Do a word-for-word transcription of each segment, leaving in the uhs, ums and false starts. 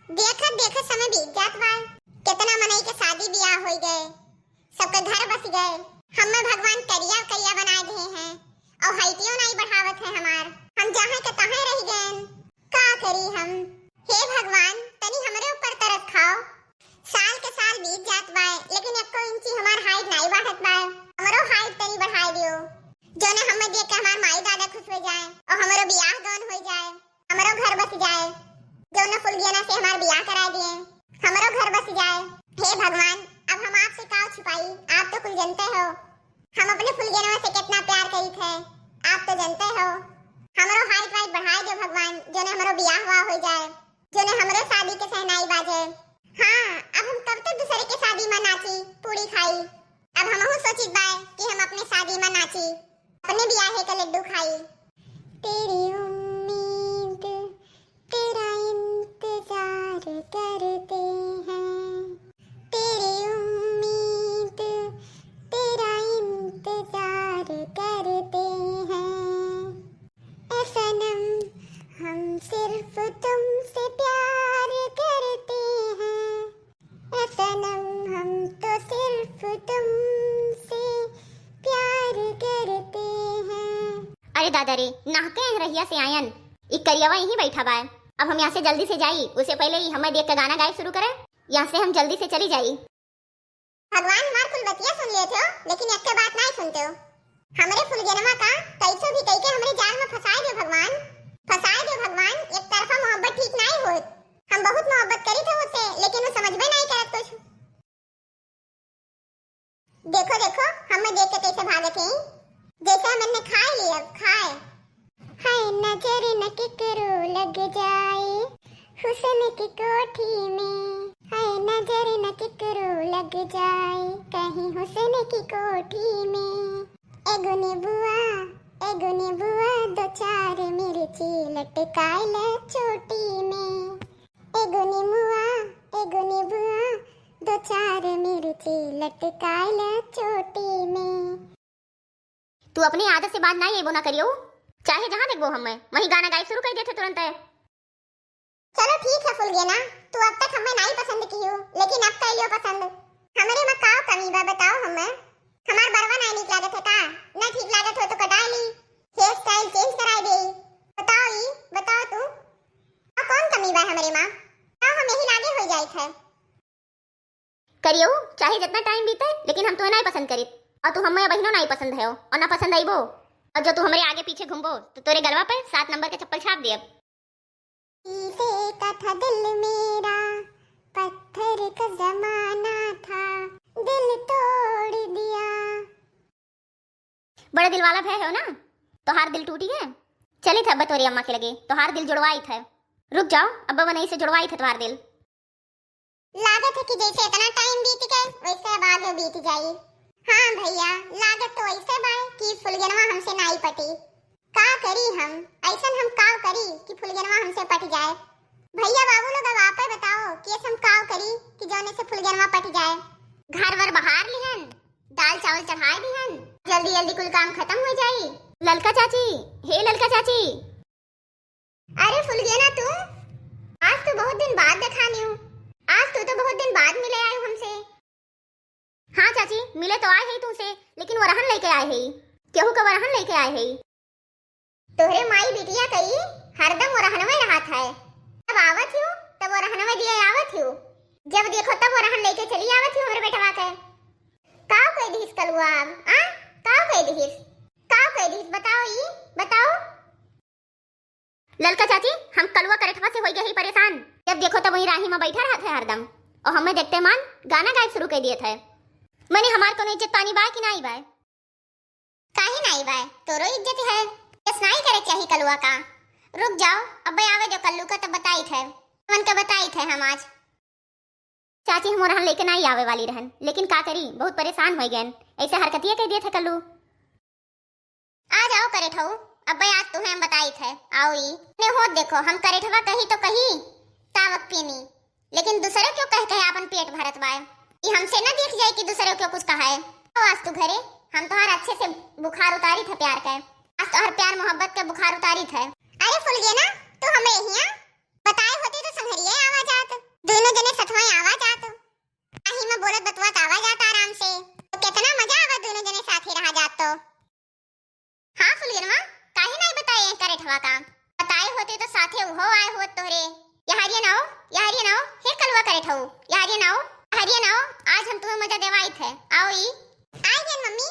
देखत देखत समय बीत जात बा। केतना मनई के शादी बियाह होइ गए, सबके घर बस गए। हम्मे भगवान करिया करिया बनाए दिहे हैं और हाइटियो नाई बढ़ावत है हमार। हम जहाँ के तहाँ रह गए। का करी हम? हे भगवान, तनी हमरे ऊपर तरस खाओ। साल के साल बीत जात बाय, लेकिन एको इंची हमार हाइट नाई बढ़त बाय। हमरो हाइट तनी बढ़ाए दियो, जौने हम्मे देख के हमार माई दादा खुश हो जाए और हमरो बियाह गौन हो जाए, हमरो घर बस जाए, जौने फुलगेना से हमार बियाह करा दिए, हमरो घर बस जाए। हे भगवान, अब हम आपसे का छुपाई, आप तो कुल जनते हो। हम अपने फुलगेनवा से कितना प्यार करीत है, आप तो जनते हो। हमरो हाइट वाइट बढ़ाए दो भगवान, जौने हमरो बियाह हुआ हो जाए, जौने हमरो शादी के शहनाई बाजे। हाँ, अब हम कब तक दूसरे के शादी में नाची, पूड़ी खाई? अब हमहू सोचित बाय कि हम अपने शादी में नाची, अपने बियाहे के लड्डू खाई। तेरी उम्मीद, तेरा इंतजार करते हैं, तेरी उम्मीद, तेरा इंतजार करते हैं। ए सनम, हम सिर्फ तुमसे प्यार करते हैं। ए सनम, हम तो सिर्फ तुमसे प्यार करते हैं। अरे दादा रे, नाहके रहिया से आयन, ई करियवा यहीं बैठा बाय। अब हम यहाँ से जल्दी से जाई, उसे पहले ही हमें देख के गाना गाए शुरू करे। यहाँ से हम जल्दी से चली जाई। भगवान हमार कुल बतिया सुन लेत हो, लेकिन एक के बात नाई सुनते हो। हमरे फुलगेनवा का कैसो भी कई के हमरे जाल में फंसाए दो भगवान, फंसाए दो भगवान। एक तरफा मोहब्बत ठीक नाई होत। हम बहुत मोहब्बत करी थे उससे, लेकिन वो समझबे नाई करत कुछ। देखो, देखो, हमें देख के कैसे भागत हैं, जैसे हम इन्हें खाए लिए, अब खाए। हाय नजर न केकरो लग जाए, हुस्न की कोठी में। हाय नजर न केकरो लग जाए, कहीं हुस्न की कोठी में। एगो नेबुआ, एगो नेबुआ, दो चार मिर्ची लटकाए ले चोटी में। एगो नेबुआ, एगो नेबुआ, दो चार मिर्ची लटकाए ले चोटी में। तू अपनी आदत से बाज नाई अइबो ना करियो, चाहे जहाँ देखबो हमें, वहीं गाना गाए शुरू कर देते तुरंत है। चलो ठीक है फुलगेना, तू अब तक हमें नाई पसंद कियो, लेकिन अब कइयो पसंद। हमरे में काव कमी बा बताओ हमें? हमार बरवा नाई नीक लागत है का? ना ठीक लागत हो तो कटाए ली, हेयर स्टाइल चेंज कराए दे। बताओ ई, बताओ तू, अब कौन कमी बा हमरे में? बताओ हम यही लागे हो जाइत है। करियो, चाहे जितना टाइम बीते, लेकिन हम तुम्हें नहीं पसंद करीत, और तू हमें बहिनो नहीं पसंद है, और ना पसंद आईबो, और जो तू हमारे आगे पीछे घूमबो, तो तेरे गलवा पे सात नंबर के चप्पल छाप देब। इसे का था दिल मेरा, पत्थर का जमाना था, दिल तोड़ दिया। बड़ा दिल वाला भय हो ना, तोहार दिल टूटी है। चलित है अब तोरी अम्मा के लगे, तोहार दिल जुड़वाइत है। रुक जाओ, अब बनई से जुड़वाइत है तोहार दिल। लागत है कि जैसे इतना टाइम बीत गए, वैसे अब आगे बीत जाई। हाँ भैया, लागत तो ऐसे बा कि फुलगेनवा हमसे नाई पटी। का करी हम, ऐसन हम का करी कि फुलगेनवा हमसे पट जाए? भैया बाबू लोग, अब आपे बताओ कि ऐसे हम का करी कि जौने से फुलगेनवा पट जाए? घर वर बहार लिहन, दाल चावल चढ़ाए दिहन, जल्दी जल्दी कुल काम खत्म हो जाई। ललका चाची, हे ललका चाची। अरे फुलगेना तू, आज तो बहुत दिन बाद देखा न्यू, आज तू तो बहुत दिन बाद मिले आयु हमसे। हाँ चाची, मिले तो आए है तुमसे, लेकिन वरहन लेके आए है, केहू का वरहन लेके आए है। तोहरे माई बिटिया कई हरदम वरहनवे रहत है, जब आवत हियो तब वरहनवे दिए आवत हियो, जब देखो तब वरहन लेके चली आवत हियो हमरे बेटवा के। काव कह दिहिस कलुआ अब, आ? काव कह दिहिस? काव कह दिहिस? बताओ ई, बताओ। ललका चाची, हम कलुआ करेठवा से होई गए ही परेशान। जब देखो तब वही राही में बैठा रहत है हरदम, और हमें देखते मान गाना गायब शुरू कर दिए थे। मने हमार कोनो इज्जत पानी बा कि नाई बा? काहे नाई बा? तोरो इज्जत है, बस नाई करे चाही कलुआ का। रुक जाओ, अब आवे जो कल्लू का तब बताई थे, मन का बताई थे हम आज। चाची, हम ओरहन लेके नाई आवे वाली रहन, लेकिन का करी, बहुत परेशान हो गए, ऐसे हरकतिया कह दिए थे कल्लू। आ जाओ करेठऊ, अब्बे आज तुहें हम बताई थे, आओ ई। ने होत देखो, हम करेठवा कही तो कही, तावक पीनी, लेकिन दूसरे क्यों कह कहे आपन पेट भरत बाय। ई हमसे न देख जाए कि दूसरे क्यों कुछ कहा है। आओ आज तू घरे, हम तोहार अच्छे से बुखार उतारी थे प्यार के, आज तोहार प्यार मोहब्बत के बुखार उतारी थे। अरे फुलगेना, तू हमरे हिया बताए होती तो संघरिये आवा जात। बतवा आवा जात। आही में बोलत बतवा आवा जात आराम से। तो कितना मजा आवा दोनों जने साथे रहा जात तो। हाँ फुलगनवा, काहे नाई बताए करेठवा का? बताए होते तो साथे उहो आए होत तोहरे। यहरिया नाओ, यहरिया नाओ, हे कलुआ करेठऊ, यहरिया नाओ, यहरिया नाओ, आज हम तुम्हें मजा देवाइत है। आओ ई। आई गन मम्मी,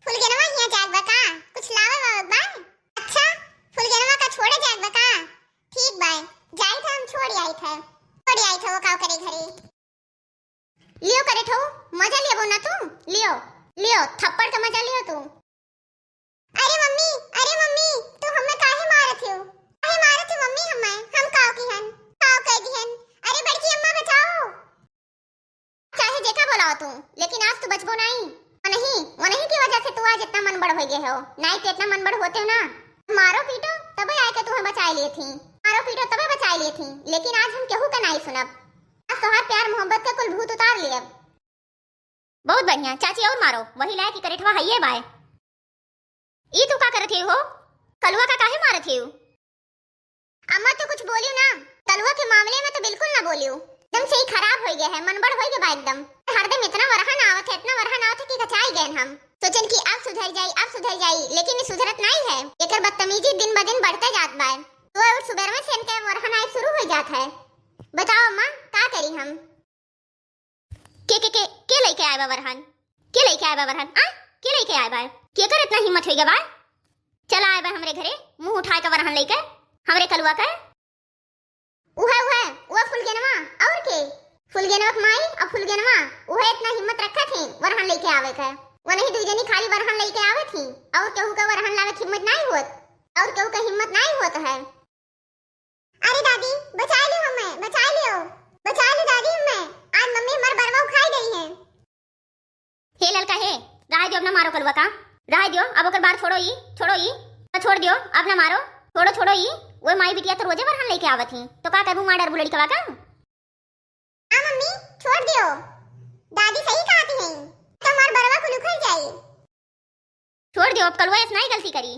फुलगनवा हिया जाग बा का? कुछ लावे वावे बा? अच्छा, फुलगनवा का छोड़े जाग बा का? ठीक बा, जाइत है हम छोड़ आइत है। छोड़ आइत है वो काव करे घरे। लियो करेठऊ, मजा लेबो ना तू? लियो, लियो, थप्पड़ का मजा लियो तू। अरे मम्मी, अरे मम्मी, तू हमें काहे मारत हो? काहे मारत हो मम्मी हमें? हम काव की हन? काव कह दिहन? अरे बड़की अम्मा बचाओ। चाहे जेका बोलाओ तू, लेकिन आज तू बचबो नाई। वो नहीं, वो नहीं की वजह से तू आज इतना मन बड़ हो गए हो। नाई तो इतना मन बड़ होते हो ना, मारो पीटो तबे आए के तुम्हें बचाए लिए थी, मारो पीटो तबे बचाए लिए थी, लेकिन आज हम केहू का नाई सुनब। आज तोहार प्यार मोहब्बत का कुल भूत उतार लिए। बहुत बढ़िया चाची, और मारो, वही लायक ही करेठवा हइये बाय। ई तू का करत ही हो? कलुआ का काहे मारत ही? अम्मा तो कुछ बोलियो ना, कलुआ के मामले में तो बिल्कुल ना बोलियो। एकदम से ही खराब हो गया है, मनबड़ हो गया बा एकदम। हरदम इतना वरहन आवत है, इतना वरहन आवत है कि कचाई गए हम। सोचन कि अब सुधर जाई, अब सुधर जाई, लेकिन ये सुधरत नहीं है। एकर बदतमीजी दिन ब दिन बढ़ते जात बा। तो और सुबह में से इनके वरहन आए शुरू हो जात है। बताओ अम्मा, का करी हम? के, के, के, के लेके आए बा वरहन? के लेके आए बा वरहन? आ? के लेके आए बा? केकर इतना हिम्मत होई गवा? चला आए बा हमरे घरे, मुंह उठाए के वरहन लेके, हमरे कलुआ के। उहे, उहे, उहे फुलगेनवा, और के? फुलगेनवा के माई और फुलगेनवा, उहे इतना हिम्मत रखा थी वरहन लेके आवे के। वो नहीं दुई जनी खाली वरहन लेके आवे थी, और केहू का वरहन लावे के हिम्मत नहीं होत, और केहू का हिम्मत नहीं होत है। अरे दादी, बचा लियो हमें, बचा लियो, बचा लियो दादी हमें। आज मम्मी हमार बरवा उखाई गई है। हे ललका हे, रहा दियो, अब ना मारो कलुआ का, रहा दियो, अब ओकर बार छोड़ो ई, छोड़ो ई, तो छोड़ दियो, अब ना मारो, छोड़ो, छोड़ो ई। वो माई बिटिया तो रोजे वरहन लेके आवत ही, तो का करबू मार डरबू लड़कवा का? हाँ मम्मी, छोड़ दियो, दादी सही कहती हैं, तो हमार बरवा कुल उखड़ जाई। छोड़ दियो, अब कलुआ ऐस नाई गलती करी।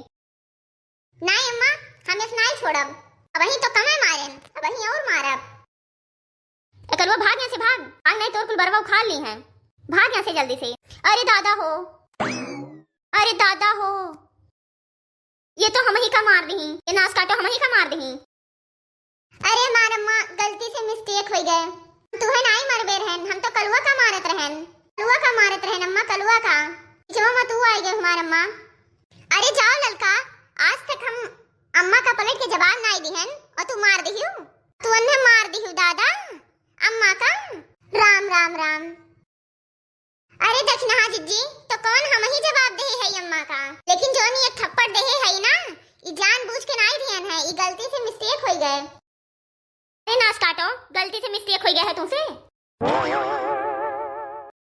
नाई अम्मा, हम ऐस नाई छोड़ब, अबहीं तो कमे मारेन, अबहीं और मारब। ए कलुआ भाग यहाँ से भाग, भाग नहीं तोर कुल बरवा उखाड़ ली हैं, भाग यहाँ से जल्दी से। अरे दादा हो, अरे दादा हो, ये तो हम ही का मार दी, ये नास काटो हम ही का मार दी। अरे हमार अम्मा, गलती से mistake हो गए। हम तुहे नाई मरबे रहन, हम तो कलुआ का मारत रहन, कलुआ का मारत रहन अम्मा, कलुआ का। पिछवा में तू आई गए हमार अम्मा। अरे जाओ ललका, आज तक हम अम्मा का पलट के जवाब नाई दिहन और तू मार दिहू, तू अन्ने मार दिहू दादा अम्मा का। राम राम राम। अरे दखिनहा जिज्जी, तो कौन हम ही जवाब देहे हई अम्मा का, लेकिन जोन ये थप्पड़ देहे हई ना, ई जानबूझ के नाई दिहन है, ई गलती से mistake होई गए। अरे नास काटो, गलती से mistake होई गए है तुमसे।